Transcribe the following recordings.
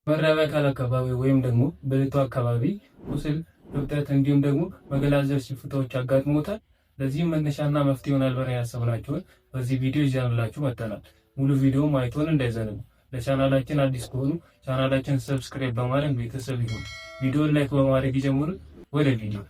መራቢያ አካል አካባቢ ወይም ደግሞ ብልቱ አካባቢ ቁስል፣ እብጠት እንዲሁም ደግሞ መገላዘል ሽፍታዎች አጋጥሞታል። ለዚህም መነሻና መፍትሄ ይሆናል ብለን ያሰብናቸውን በዚህ ቪዲዮ ይዘንላችሁ መጥተናል። ሙሉ ቪዲዮ ማየትዎን እንዳይዘነጉ። ለቻናላችን አዲስ ከሆኑ ቻናላችን subscribe በማድረግ ቤተሰብ ይሁኑ። ቪዲዮን like በማድረግ ይጀምሩ። ወደ ቪዲዮ።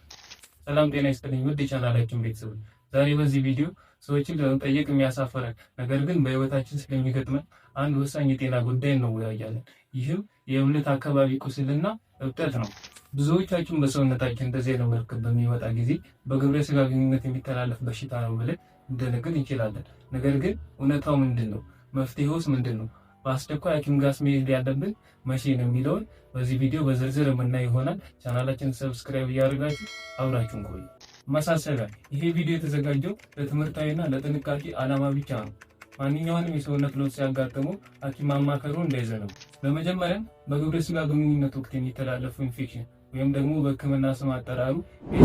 ሰላም ጤና ይስጥልኝ ውድ የቻናላችን ቤተሰብ፣ ዛሬ በዚህ ቪዲዮ ሰዎችን ለመጠየቅ የሚያሳፍረን ነገር ግን በህይወታችን ስለሚገጥመን አንድ ወሳኝ የጤና ጉዳይ እንወያያለን። ይህም የብልት አካባቢ ቁስልና እብጠት ነው። ብዙዎቻችን በሰውነታችን እንደዚህ አይነት ምልክት በሚመጣ ጊዜ በግብረ ስጋ ግንኙነት የሚተላለፍ በሽታ ነው ብለን ልንደነግጥ እንችላለን። ነገር ግን እውነታው ምንድን ነው? መፍትሄውስ ምንድን ነው? በአስቸኳይ ሐኪም ጋር መሄድ ያለብን መቼ ነው የሚለውን በዚህ ቪዲዮ በዝርዝር የምናይ ይሆናል። ቻናላችን subscribe እያደረጋችሁ አብራችሁን ቆዩ። ማሳሰቢያ፣ ይሄ ቪዲዮ የተዘጋጀው ለትምህርታዊና ለጥንቃቄ ዓላማ ብቻ ነው። ማንኛውንም የሰውነት ለውጥ ሲያጋጥሙ ሐኪም ማማከሩን እንዳይዘነጉ። በመጀመሪያ በግብረ ስጋ ግንኙነት ወቅት የሚተላለፉ ኢንፌክሽን ወይም ደግሞ በሕክምና ስም አጠራሩ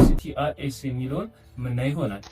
STIs የሚለውን የምናይ ይሆናል።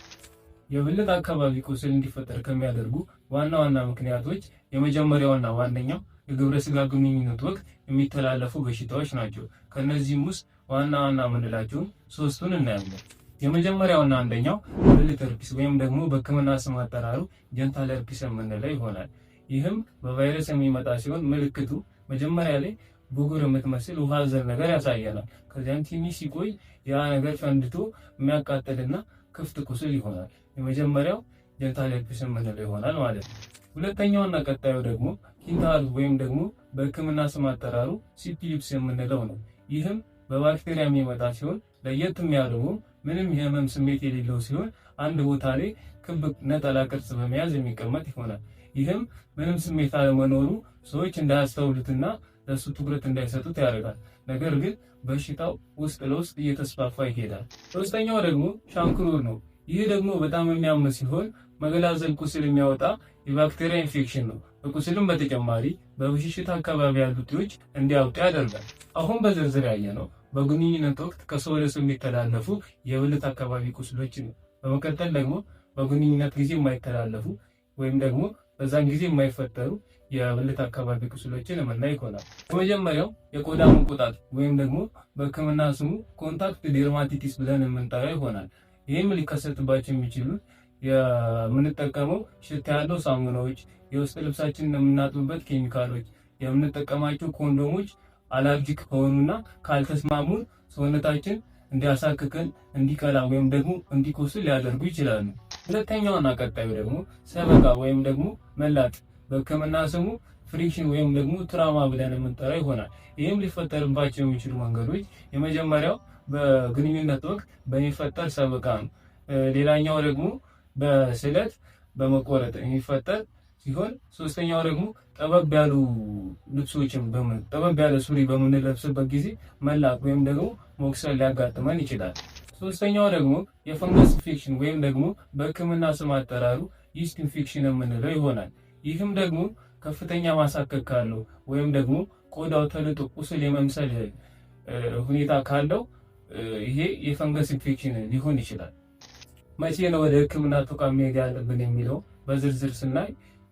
የብልት አካባቢ ቁስል እንዲፈጠር ከሚያደርጉ ዋና ዋና ምክንያቶች የመጀመሪያውና ዋነኛው የግብረ ስጋ ግንኙነት ወቅት የሚተላለፉ በሽታዎች ናቸው። ከእነዚህም ውስጥ ዋና ዋና የምንላቸውን ሶስቱን እናያለን። የመጀመሪያውና አንደኛው ብልት herpes ወይም ደግሞ በሕክምና ስም አጠራሩ genital herpes የምንለው ይሆናል። ይህም በቫይረስ የሚመጣ ሲሆን ምልክቱ መጀመሪያ ላይ ብጉር የምትመስል ውሃ አዘል ነገር ያሳየናል። ከዚያም ትንሽ ሲቆይ ያ ነገር ፈንድቶ የሚያቃጥልና ክፍት ቁስል ይሆናል። የመጀመሪያው genital herpes የምንለው ይሆናል ማለት ነው። ሁለተኛውና ቀጣዩ ደግሞ ኪንታሮት ወይም ደግሞ በሕክምና ስም አጠራሩ syphilis የምንለው ነው። ይህም በባክቴሪያ የሚመጣ ሲሆን ለየት የሚያደርገው ምንም የህመም ስሜት የሌለው ሲሆን አንድ ቦታ ላይ ክብ ነጠላ ቅርጽ በመያዝ የሚቀመጥ ይሆናል። ይህም ምንም ስሜት አለመኖሩ ሰዎች እንዳያስተውሉትና ለሱ ትኩረት እንዳይሰጡት ያደርጋል። ነገር ግን በሽታው ውስጥ ለውስጥ እየተስፋፋ ይሄዳል። ሶስተኛው ደግሞ chancre ነው። ይህ ደግሞ በጣም የሚያም ሲሆን መገላዘል ቁስል የሚያወጣ የባክቴሪያ ኢንፌክሽን ነው። ከቁስልም በተጨማሪ በብሽሽት አካባቢ ያሉ እጢዎች እንዲያብጡ ያደርጋል። አሁን በዝርዝር ያየነው በግንኙነት ወቅት ከሰው ወደ ሰው የሚተላለፉ የብልት አካባቢ ቁስሎች ነው። በመቀጠል ደግሞ በግንኙነት ጊዜ የማይተላለፉ ወይም ደግሞ በዛን ጊዜ የማይፈጠሩ የብልት አካባቢ ቁስሎችን የምናይ ይሆናል። በመጀመሪያው የቆዳ መቆጣት ወይም ደግሞ በሕክምና ስሙ contact dermatitis ብለን የምንጠራው ይሆናል። ይህም ሊከሰትባቸው የሚችሉት የምንጠቀመው ሽታ ያለው ሳሙናዎች፣ የውስጥ ልብሳችንን የምናጥብበት ኬሚካሎች፣ የምንጠቀማቸው ኮንዶሞች allergic ከሆኑና ካልተስማሙን ሰውነታችን እንዲያሳክክን፣ እንዲቀላ ወይም ደግሞ እንዲቆስል ሊያደርጉ ይችላሉ። ሁለተኛውና ቀጣዩ ደግሞ ሰበቃ ወይም ደግሞ መላጥ በሕክምና ስሙ friction ወይም ደግሞ trauma ብለን የምንጠራው ይሆናል። ይህም ሊፈጠርባቸው የሚችሉ መንገዶች የመጀመሪያው በግንኙነት ወቅት በሚፈጠር ሰበቃ ነው። ሌላኛው ደግሞ በስለት በመቆረጥ የሚፈጠር ሲሆን ሶስተኛው ደግሞ ጠበብ ያሉ ልብሶችን ጠበብ ያለ ሱሪ በምንለብስበት ጊዜ መላጥ ወይም ደግሞ መቁሰል ሊያጋጥመን ይችላል። ሶስተኛው ደግሞ የፈንገስ ኢንፌክሽን ወይም ደግሞ በሕክምና ስም አጠራሩ yeast infection የምንለው ይሆናል። ይህም ደግሞ ከፍተኛ ማሳከክ ካለው ወይም ደግሞ ቆዳው ተልጦ ቁስል የመምሰል ሁኔታ ካለው ይሄ የፈንገስ ኢንፌክሽን ሊሆን ይችላል። መቼ ነው ወደ ሕክምና ተቋም መሄድ ያለብን የሚለው በዝርዝር ስናይ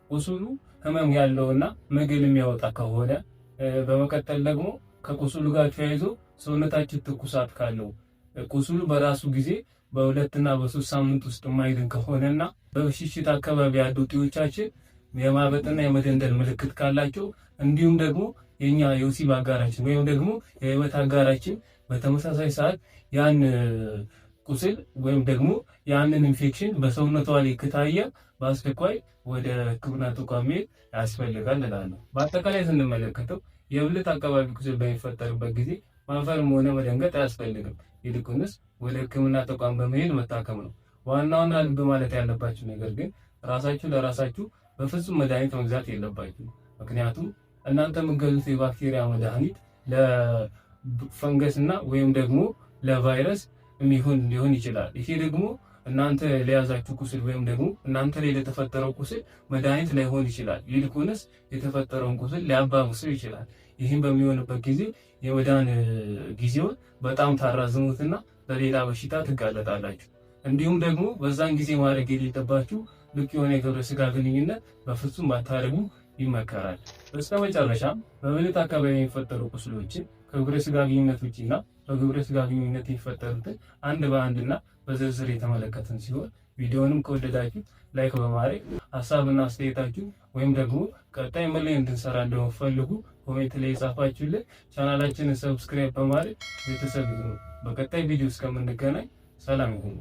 ቁስሉ ህመም ያለውና መግል የሚያወጣ ከሆነ፣ በመቀጠል ደግሞ ከቁስሉ ጋር ተያይዞ ሰውነታችን ትኩሳት ካለው፣ ቁስሉ በራሱ ጊዜ በ2ና በ3 ሳምንት ውስጥ የማይድን ከሆነና በብሽሽት አካባቢ ያሉ እጢዎቻችን የማበጥና የመደንደል ምልክት ካላቸው፣ እንዲሁም ደግሞ የኛ የወሲብ አጋራችን ወይም ደግሞ የህይወት አጋራችን በተመሳሳይ ሰዓት ያን ቁስል ወይም ደግሞ ያንን ኢንፌክሽን በሰውነቷ ላይ ከታየ በአስቸኳይ ወደ ሕክምና ተቋም መሄድ ያስፈልጋል እላለሁ። በአጠቃላይ ስንመለከተው የብልት አካባቢ ቁስል በሚፈጠርበት ጊዜ ማፈርም ሆነ መደንገጥ አያስፈልግም። ይልቁንስ ወደ ሕክምና ተቋም በመሄድ መታከም ነው። ዋናውና ልብ ማለት ያለባችሁ ነገር ግን ራሳችሁ ለራሳችሁ በፍጹም መድኃኒት መግዛት የለባችሁ። ምክንያቱም እናንተ የምትገዙት የባክቴሪያ መድኃኒት ለፈንገስ እና ወይም ደግሞ ለቫይረስ የሚሆን ሊሆን ይችላል። ይሄ ደግሞ እናንተ ለያዛችሁ ቁስል ወይም ደግሞ እናንተ ላይ ለተፈጠረው ቁስል መድኃኒት ላይሆን ይችላል። ይልቁንስ የተፈጠረውን ቁስል ሊያባብሰው ይችላል። ይህም በሚሆንበት ጊዜ የመዳን ጊዜውን በጣም ታራዝሙትና ለሌላ በሽታ ትጋለጣላችሁ። እንዲሁም ደግሞ በዛን ጊዜ ማድረግ የሌለባችሁ ልቅ የሆነ የግብረ ስጋ ግንኙነት በፍጹም ባታደርጉ ይመከራል። በስተመጨረሻም በብልት አካባቢ የሚፈጠሩ ቁስሎችን ከግብረ ስጋ ግንኙነት ውጪና በግብረ ስጋ ግንኙነት የሚፈጠሩትን አንድ በአንድና በዝርዝር የተመለከትን ሲሆን ቪዲዮንም ከወደዳችሁ like በማድረግ ሀሳብና አስተያየታችሁ ወይም ደግሞ ቀጣይ ምን ላይ እንድንሰራ እንደምትፈልጉ comment ላይ የጻፋችሁልን፣ ቻናላችንን subscribe በማድረግ ቤተሰብ ይሁኑ። በቀጣይ ቪዲዮ እስከምንገናኝ ሰላም ይሁኑ።